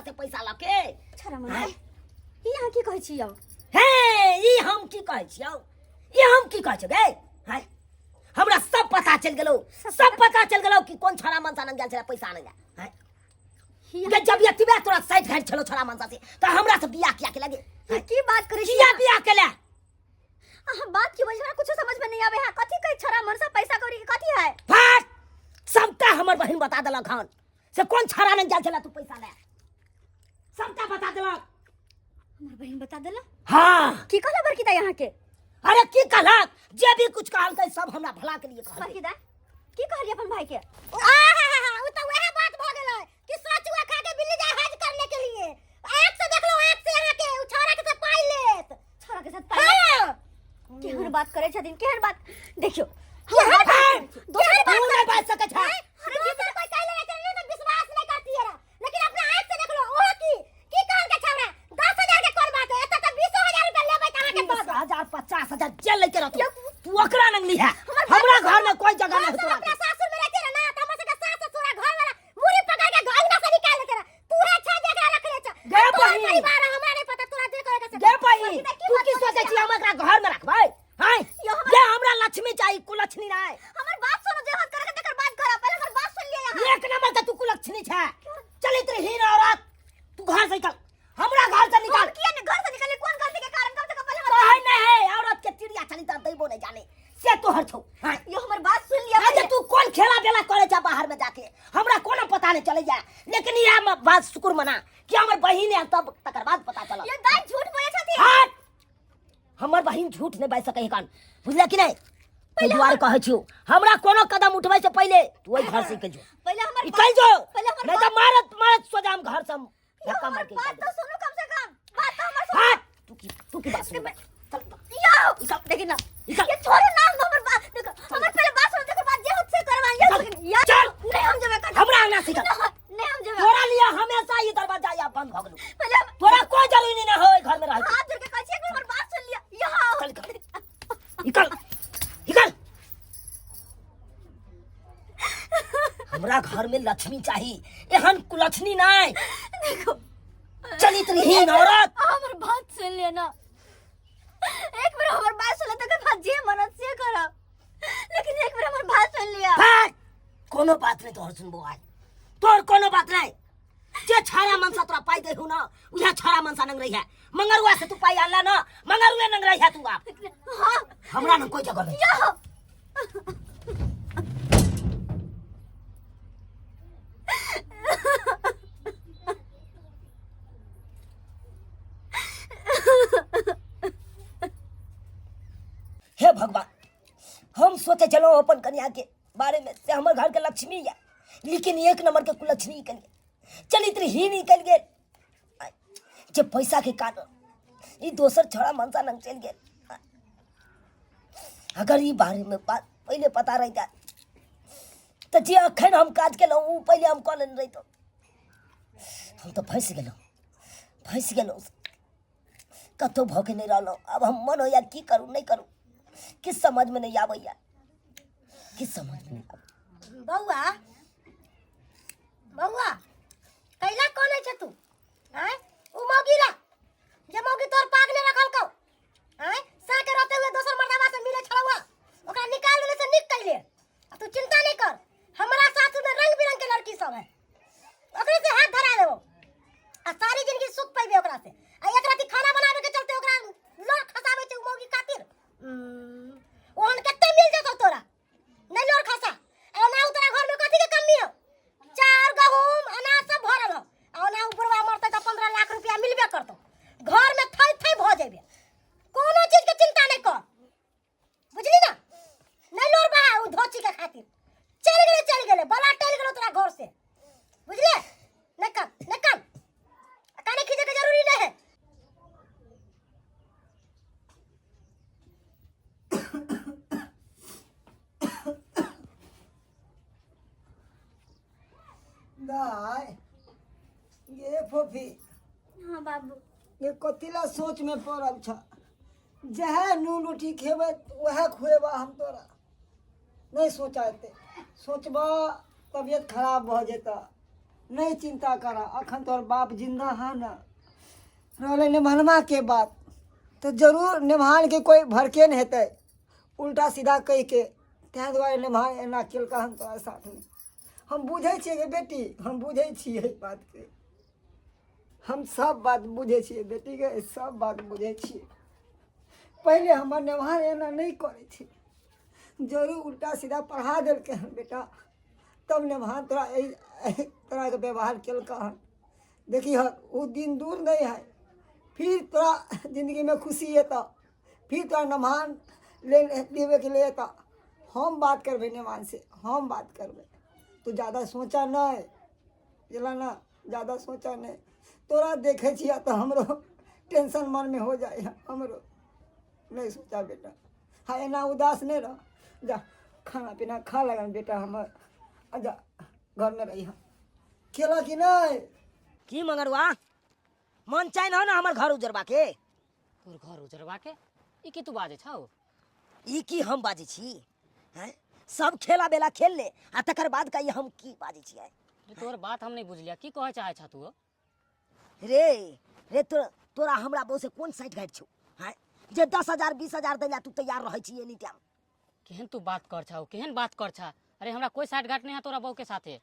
से पैसा लके। छोरा मनसा, ई अहाँ की कहै छी यौ? हे, ई हम की कहै छियौ, ई हम की कहै छियौ गे? हैं, हमरा सब पता चलि गेलौ, सब पता चलि गेलौ कि कोन छोरा मनसा लग गेल छलै पैसा आनै लए। हैं गे, जब एतबे तोरा साइड घाट छलो छोरा मनसा से, तऽ हमरा से बियाह किया के लगे? ई की बात करै छी? किया बियाह केले? अहाँ बात की बजै, हमरा कुछो समझ में नहीं आवे है। कथी कहै छोरा मनसा पैसा कौड़ी के कथी है? फाट, सबटा हमर बहिन बता देलक हन से कोन छाड़ा नहीं जाल छला तू पैसा ले, सबटा बता देलक। हमर बहिन बता देलक? हाँ। की कहला बड़की दाई अहाँ के? अरे की कहलक, जे भी कुछ कहलकै सब हमरा भला के लिए कहलकै। बड़की दाई की कहली अपन भाई के? आहाहाहा, उ तो वह बात भ गेलै कि सचुआ खा के बिल्ली जाए हज करने के लिए। आंख से देख लो, आंख से अहाँ के उ छोरा के साथ पाई लेत। छोरा के साथ पाई लेत? हाँ। केहन बात करे छथिन, केहन बात? देखियो, केहन हमर बात? दोसर तू बात नहि बाजि सकै छह। अरे दोसर कोई कहले रहते नहीं तो विश्वास नहीं करती है, लेकिन अपना आंख से देख लो। ओहो की की कहल के छौरा 10,000 के कोन बात है, एतऽ तऽ 20,000 रुपया लेबै तऽ अहाँके दऽ देब। 20,000 50,000 जे लेके रहतो तू ओकरा नंगली है, हमरा घर में कोई जगह नहीं हम सब तोरा। अपना सासुर में रहते रहे ना, तऽ हमर सबके सास ससुर आ घर वाला मुड़ी पकड़ के अंगना से निकाल देते रहे। तू है छा जगह रखले छा। गे तोहर बहिन। परिवार है, हमरा नहीं पता तोरा जे करे के छै। गे बहिन, बड़की दाई, की तू बात की करै सोचै छी छी हम एकरा घर में रखबै? हैं? यो हमर- ये हमरा लक्ष्मी चाही, कुलक्ष्मी नहीं। हमर बात सुनो, जे बात करे के तकर बात करब, पहिले हमर बात सुन लिअ अहाँ। एक नंबर के तू कुलक्ष्मी छै, चरित्रहीन औरत। तू घर से निकल, हमरा घर से निकल। हम किया ने घर से निकले, कोन गलती के कारण? कम से कम पहिले हमर कहै नहीं है औरत के चिड़िया चली तर दैबो नहीं जाने से तोहर छौ। हैं? यो हमर बात सुन लिअ अच्छा पहिले। तू कोन खेला बेला करे जा बाहर में जाके, हमरा कोनो पता नहीं चले जा, लेकिन इएह बात शुक्र मना कि हमर बहिन है, तब तकर बाद पता चलल। यो दाई झूठ बोले छथिन। हट, हमर बहिन झूठ नहीं बाजि सकै हन, बुझले कि नहीं? ताहि दुआरे कहै छियौ, हमरा कोनो कदम उठबै से पहिले तू ओहि घर से निकलि जो। पहिले हमर निकलि जो, पहिले हमर नहीं तऽ मारत मारत सोझा हम घर से हम यो धक्का हमर मार के बात निकाल तो देब। सुनू, कम से कम बात तो हमर सुनू। हट, तू की बात सुनबै? चल यो निकल। देखी ना, निकल। ये छोड़ो ना हमर बात। देखो हमर पहले बात सुनो, तकर बाद जे होत से करवा। यो चल। या चल। नहीं हम जेबे कर। हमरा अंगना से निकल। नहीं हम जेबे। तोरा लिए हमेशा ई दरवाजा या बंद भ गेलौ। पहले हम तोरा कोई जरूरी नहीं हो घर में रह। हाथ जोड़ के कहै छी, एक बेर हमर बात सुन लिअ। यो चल निकल, निकल, निकल। हमरा घर में लक्ष्मी चाही, एहन कुलक्ष्मी नहीं। देखो चरित्रहीन औरत। हमर बात सुन लिअ ना, एक बेर हमर बात सुन लिअ, तकर बाद जे मन से करब, लेकिन एक बेर हमर बात सुन लिअ। भाग, कोनो बात नहीं तोहर सुनबो आज, तोहर कोनो बात नहीं। जे छाड़ा मनसा तोरा पाई देहु ना, उहे छाड़ा मनसा नंग रही है। मंगरुआ से तू पाई आनला ना, मंगरुए नंग रही है तू आप। हाँ। हमरा न कोई जगह नहीं। यो हे भगवान, हम सोचे चलो अपन कन्या के बारे में से हमर घर के लक्ष्मी है, लेकिन एक नंबर के कुलक्ष्मी निकल गेल, चरित्रहीन निकल गेल, जे पैसा के कारण ई दोसर छोड़ा मनसा नंग चल गेल। अगर ई बारे में बात पहले पता रह जाए तो जे अखन हम काज केलहुँ ओ पहले हम कऽ लेने रहितहुँ। हम तऽ फँसि गेलहुँ, फँसि गेलहुँ, कतहु भऽ के नहि रहलहुँ। आब हम मन होइए की करू नहि करू, किछु समझमे नहि आबैए, किछु समझमे नहि आबैए। बौआ, बौआ, कैला कोन छै तू? आँय, उ मौगी ला जे मौगी तोर पाग ने रखलकौ, आँय, साके रहते हुए दोसर मर्दावा से मिले छलौआ, ओकरा निकाल देले से नीक कैले। आ तू चिंता नहीं कर, हमरा सासुर में रंग बिरंग के लड़की सब है, ओकरे से हाथ धरा देबो आ सारी जिंदगी सुख पैबे ओकरा से। आ एक राति खाना बनावे के चलते ओकरा लोर खसावे छै उ मौगी खातिर। ओहन कते मिल जेतौ तोरा, नहीं लोर खसा। आ ओना उ तोरा घर में कथी के कमी हो? चाउर गहूम अनाज सब भरल हो। आ ओना उ बुढ़वा मरतै तऽ 15 लाख रुपया मिलबे करतौ, घर में थै थै भऽ जेबे। कोनो चीज के चिंता नहीं कर, बुझली ना? नहीं लोर बहा उ धोची के खातिर चल गेले, चल गेले बला टल गेलो तोरा घर से, बुझले? नहीं कर, नहीं कर, काने खींचे के जरूरी नहीं है। दाय ये फोफी। हाँ बाबू। ये कथी ला सोच में पड़ल छ? जहे नून रोटी खेबै वएह खुएबा हम तोरा। नहीं सोचा एते, सोचबा तबियत खराब भऽ जेतऽ। नहि चिन्ता कर, अखन तोहर बाप जिन्दा है ना। रहलै निमहनमा के बात तऽ जरूर निमहानके कोइ भड़के नहि हेतै उल्टा सीधा कहिके, ताहि दुआरे निमहान एना केलका हन तोरा साथमे। हम बुझै छियै गे बेटी, हम बुझै छियै बातके, हम सब बात बुझै छियै बेटीके, सब बात बुझै छियै। पहिले हमर नेवहार एना नहि करै छै, जरूर उल्टा सीधा पढ़ा देलकै हन बेटा, तब नेवहार तोरा एहि तरहके व्यवहार केलकै हन। देखी हन ओ दिन दूर नहि है, फिर तोरा जिन्दगीमे खुशी एतऽ, फिर तोरा नमहान ले लेबेके लिए एतऽ। हम बात करबै नेमान से, हम बात करबै। तू जादा सोचऽ नहि, बुझलऽ ने, जादा सोचऽ नहि। तोरा देखै छियै तऽ हमरो टेंशन मनमे हो जाइ है हमरो। नहि सोचा बेटा, हाँ एना उदास नहि रह, जा खाना पीना खा लगन बेटा हमर, आ जा घरमे रही। खेलऽ कि नहि? की मंगरुआ, मन चैन हो ना हमर घर उजरबा के? तोर घर उजरबा के ई की तू बाजै छौ? ई की हम बाजै छी हैं? सब खेला बेला खेल ले आ तकर बाद कहिए हम की बाजै छियै। रे तोर बात हम नहीं बुझलिया, की कहै चाहै छा तू? रे रे तोरा तोरा हमरा बहू से कोन साइठ घाट छौ हैं, जे 10,000 20,000 दै ला तू तैयार रहै छी एनी टाइम? केहन तू बात कर छा, केहन बात कर छा? अरे हमरा कोई साइठ घाट नहीं है तोरा बहू के साथे।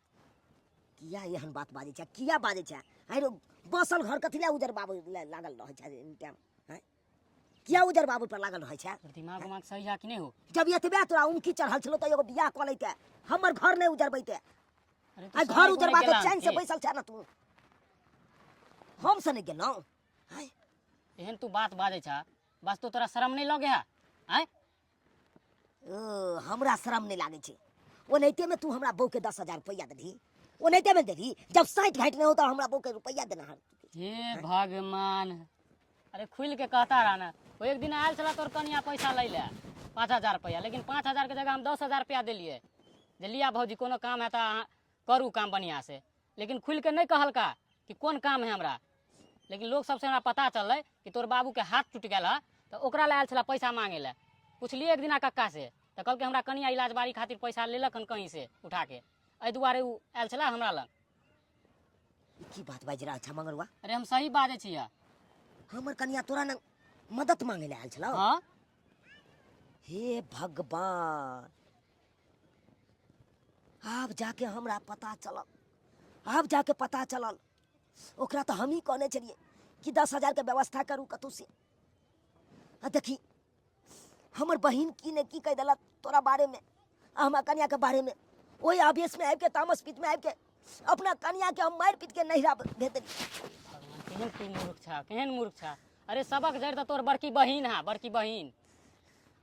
किया एहन बात बाजै छै, किया बाजै छै? आइ रो बसल घर कथी लए उजर बाबू लागल रहै छै एनी टाइम हैं? किया उजर बाबू पर लागल रहै छै? तोर दिमाग उमाग सही है कि नहीं हो? जब एतबे तोरा उमकी चढ़ल छलो तऽ एगो बियाह कऽ लैते, हमर घर नहि उजरबैते। अरे तू आइ घर समय उजरबा कोने के गेला चैन से की? बैसल छै ने तू, हम से नहि गेलहुँ आँय? एहन तू बात बाजै छा, बस तो तोरा शरम नहीं लगे है आँय? ओ, हमरा शरम नहि लागै छै। ओनाहिते मे तू हमरा बहू के 10,000 रुपैआ देलही, ओनाहिते मे देलही, जब साठि घाटि नहि होता हमरा बहू के रुपैआ देना हर। हे भगवान, अरे खुल के कहता रहा ना। वो एक दिन आयल छला तोर कनिया पैसा लै ले 5,000 रुपैआ, लेकिन 5,000 के जगह हम 10,000 रुपया देलियै जे लिया भौजी कोनो काम है तऽ अहाँ करू काम बढ़िआँ से। लेकिन खुल के नहीं कहलका कि कोन काम है हमरा, लेकिन लोग सबसे हमरा पता चललै कि तोर बाबूके हाथ टूटि गेल हँ तऽ ओकरा लए आयल छला पैसा मांगे लए। पुछलियै एक दिना कक्का से तऽ कहलकै हमरा कनिया इलाज बारी खातिर पैसा लेलक हन कहीं से उठा के, एहि दुआरे ओ आयल छला हमरा लग। की बात बाजि रहल छ मंगरुआ? अरे हम सही बाजै छियै। हमर कनिया तोरा न मदद मांगे लए आयल छलौ? हाँ। हे भगवान, आब जाके हमरा पता चलल, आब जाके पता चलल। ओकरा तऽ हमही कहने छलियै कि 10,000 के व्यवस्था करू कतहु से। आ देखी हमर बहिन की ने की कहि देलक तोरा बारेमे आ हमरा कनियाके बारेमे। ओहि आवेशमे आबिके, तामस पीतमे आबिके अपना कनियाके हम मारि पीटके नैहरा भेज देलियै। भगवान, केहन तू मूर्ख छा, केहन मूर्ख छा। अरे सबक जड़ि तऽ तोर बड़की बहिन है, बड़की बहिन।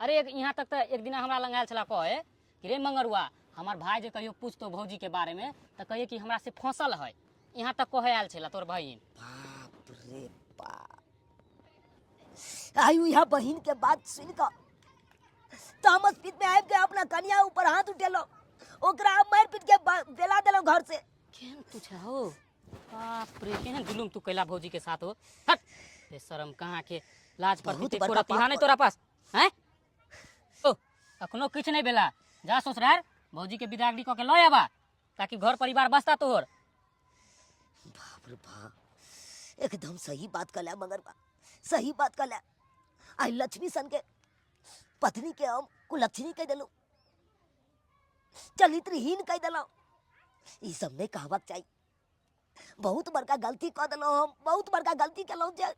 अरे एक यहाँ तक तऽ एक दिना हमरा लग आयल छला कहे कि रे मंगरुआ, हमर भाई जे कहियो पूछतो भौजी के बारे में तऽ कहिए कि हमरा से फंसल है। यहाँ तक कहे आयल छला तोर बहिन। बाप रे बाप, आयु यहाँ बहिन के बात सुन कऽ तामस पीत में आबि के अपना कनिया ऊपर हाथ उठेलहुँ, ओकरा मारि पीट के बेला देलहुँ घर से। केहन तू छा हो, बाप रे, केहन जुलुम तू कैला भौजी के साथ हो। हट बेशरम कहाँ के, लाज पर बहुत एको बड़का रतिहा पाप नहीं तोरा पास हैं? ओ अखनो किछु नहीं भेला, जा ससुरार भौजी के विदागरी कऽ के लऽ आबा ताकि घर परिवार बसता तोहर। बाप रे बाप, एकदम सही बात कहला मगर बा, सही बात कहला। आई लक्ष्मी सन के पत्नी के हम कुलक्षणी कह देलहुँ, चरित्रहीन कह देलहुँ। ई सब नहीं कहबाक चाही। बहुत बड़का गलती कऽ देलहुँ हम, बहुत बड़का गलती केलहुँ जे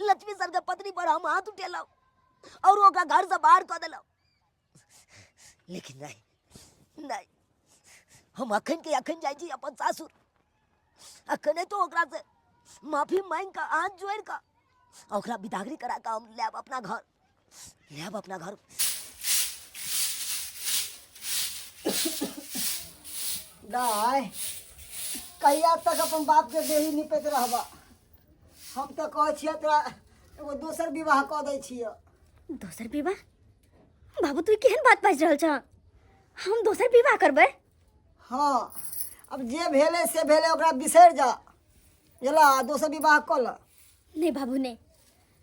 लक्ष्मी सर के पत्नी पर हम हाथ उठेलहुँ और ओकरा घर से बाहर कऽ देलहुँ। लेकिन नहीं नहीं, हम अखन के अखन जाइ छी अपन सासुर, अखने तो ओकरा से माफी मांगि कऽ हाथ जोड़ि कऽ ओकरा विदागरी करा कऽ हम लायब अपना घर, लायब अपना घर। दाय, कहिया तक अपन बाप के देही निपैत रहबा? हम तऽ कहै छियै तोरा एगो दोसर विवाह कऽ दै छियै। दोसर विवाह? बाबू तू केहन बात बाजि रहल छह, हम दोसर विवाह करबै? हाँ, अब जे भेलै से भेलै, ओकरा बिसरि जा, बुझला, दोसर विवाह कऽ लऽ। नहीं बाबू नहीं,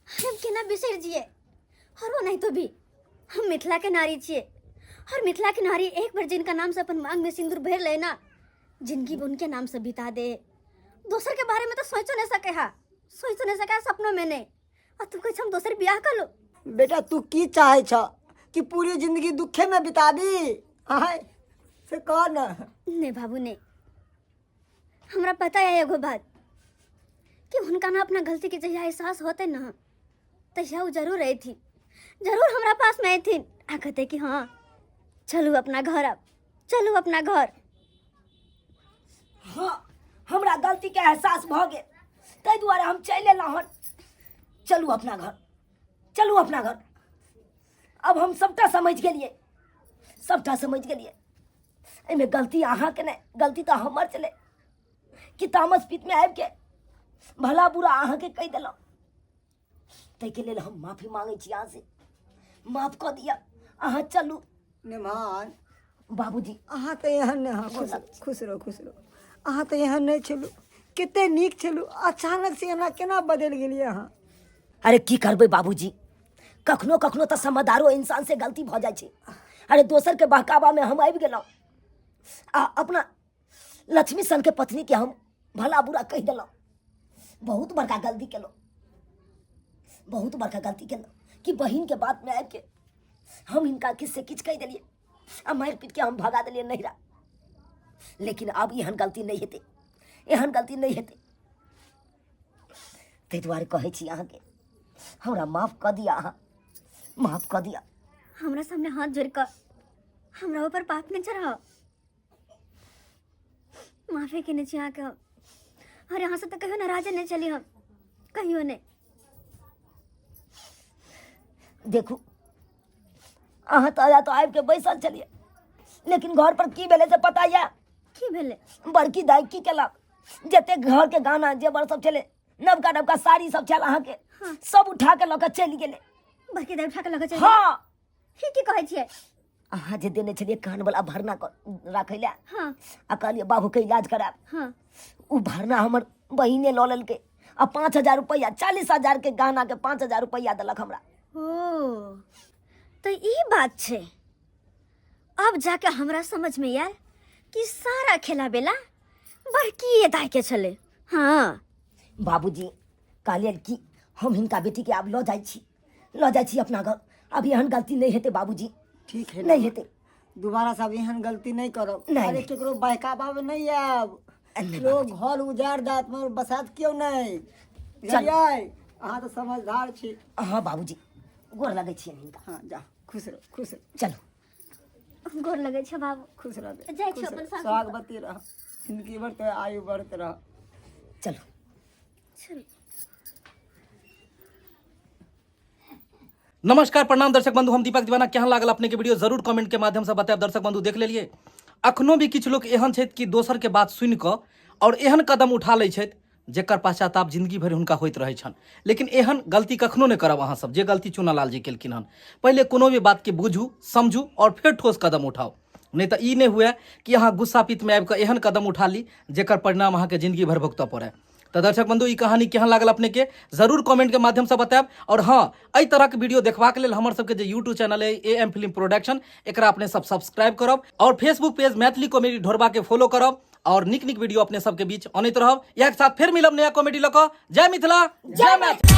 हम केना बिसरि जियै? और वो नहीं तो भी हम मिथिला के नारी छियै, और मिथिला के नारी एक बार जिनका नाम से अपन मांग में सिंदूर भरि ले ना, जिंदगी उनके नाम से बिता दे। दोसर के बारे में तो सोचो नहीं सके हा, सोचो नहीं सके सपनों में नहीं। आ तू कहै हम दोसर बियाह कर लो। बेटा तू की चाहे छ कि पूरी जिंदगी दुखे में बिताबी? आय से कह न। नहीं बाबू नहीं, हमरा पता है एगो बात कि हुनका ना अपना गलती के जहिया एहसास होते ना तहिया वो जरूर अयथिन, जरूर हमरा पास में अयथिन आ कहते कि हाँ चलू अपना घर, अब चलू अपना घर। हाँ हमरा गलती के एहसास भऽ गेल, ताहि दुआरे हम चलि एलहुँ हन। चलू अपना घर, चलू अपना घर। अब हम सबटा समझि गेलियै, सबटा समझि गेलियै। एहिमे गलती अहाँके नहि, गलती तऽ हमर छलै कि तामस पीतमे आबिके भला बुरा अहाँके कहि देलहुँ। ताहिके लेल हम माफी मांगै छी अहाँसँ, माफ कऽ दिअ। अहाँ चलू। निमान बाबूजी अहाँ तऽ एहन नहि। हाँ खुश खुश रहो, खुश रहो। अहाँ तऽ एहन नहि छलू, कते नीक छलू, अचानक से एना केना बदलि गेलियै अहाँ? अरे की करबै बाबूजी, कखनो कखनो तऽ समझदारो इंसान से गलती भऽ जाइ छै। अरे दोसर के बहकावा में हम आबि गेलहुँ आ अपना लक्ष्मी सन के पत्नी के हम भला बुरा कहि देलहुँ। बहुत बड़का गलती केलहुँ, बहुत बड़का गलती केलहुँ कि बहिन के बात में आबि के हम हिनका किछु से किछु कहि देलियै आ मारि पीट के हम भगा देलियै नैहरा। लेकिन आब एहन गलती नहि हेतै, एहन गलती नहि हेतै। ताहि दुआरे कहै छी अहाँके, हमरा माफ कऽ दिअ, अहाँ माफ कऽ दिअ। हमरा सामने हाथ जोड़ कऽ हमरा ऊपर पाप नहि चढ़ाओ। माफी केने छी अहाँके हम। अरे अहाँ से तऽ कहियो नाराज नहि छली हम, कहियो नहि। देखू अहाँ तऽ आया तऽ आबिके बैसल छलियै, लेकिन घर पर की भेलै से पता यऽ? की भेलै? बड़की दाइ की केलक, जते घर के गाना जेवर सब छलै, नवका नवका साड़ी सब छल अहाँके, सब उठा के लऽ के चलि गेलै। बड़की दाइ उठा के लऽ के चलि? हाँ। ई की कहै छियै? अहाँ जे देने छलियै कान वाला भरना राखै लए, हाँ, आ कहलियै बाबूके इलाज करायब, हाँ, ओ भरना हमर बहिने लऽ लेलकै आ 5000 रुपैआ, 40,000 के गहना के 5000 रुपैआ देलक हमरा। ओ तऽ ई बात छै। अब जाके हमरा समझ में आयल कि सारा खेला बेला बड़की दाइ के छलै। हाँ बाबूजी कहलियनि कि हम हिनका बेटीके आब लऽ जाइ छी, लऽ जाइ छी अपना घर। अब एहन गलती नहि हेतै बाबूजी। ठीक है, नहि हेतै दोबारा से अब एहन गलती नहीं करब। नहीं, अरे नहीं। केकरो बहकावा में नहीं आयब। नहीं लोग घर उजाड़ दात मगर बसात क्यों नहीं? बुझलियै? अहाँ तऽ समझदार छी। हाँ बाबूजी, गोर लगै छियनि हिनका। हाँ जा, खुश रहो, खुश रहो। चलू। गोर लगै छै बाबू। खुश रह, जाइ छी अपन सासुर। सुहागवती रह, जिंदगी भर तो आयु बढ़त रह। चलू चलू। नमस्कार, प्रणाम दर्शक बंधु, हम दीपक दीवाना। केहन लागल अपने के वीडियो जरूर कमेंट के माध्यम से बतायब। दर्शक बंधु देख लेलिए, अखनो भी किछु लोग एहन छथि कि दोसर के बात सुनि कऽ और एहन कदम उठा लै छथि जेकर पश्चाताप जिंदगी भरि हुनका होइत रहै छनि। लेकिन एहन गलती कखनो नहि करब अहाँ सब, जे गलती चुनालाल जी केलखिन हन। पहिले कोनो भी बात के बुझू, समझू और फेर ठोस कदम उठाउ, नहि तऽ ई नहि हुए कि अहाँ गुस्सा पित्त में आबि कऽ एहन कदम उठा ली जेकर परिणाम अहाँके जिंदगी भरि भुगतऽ पड़य। तऽ दर्शक बंधु ई कहानी केहन लागल अपने के जरूर कमेंट के माध्यम से बतायब। और हाँ, एहि तरह के वीडियो देखबाक लेल हमर सबके जे यूट्यूब चैनल है ए एम फिल्म प्रोडक्शन, एकरा अपने सब सब्सक्राइब करब और फेसबुक पेज मैथिली कॉमेडी ढोरबा के फॉलो करब और निक निक वीडियो अपने सबके बीच अनैत रहब। इएह के साथ फेर मिलब नया कॉमेडी लऽ कऽ। जय मिथिला, जय मैथिली।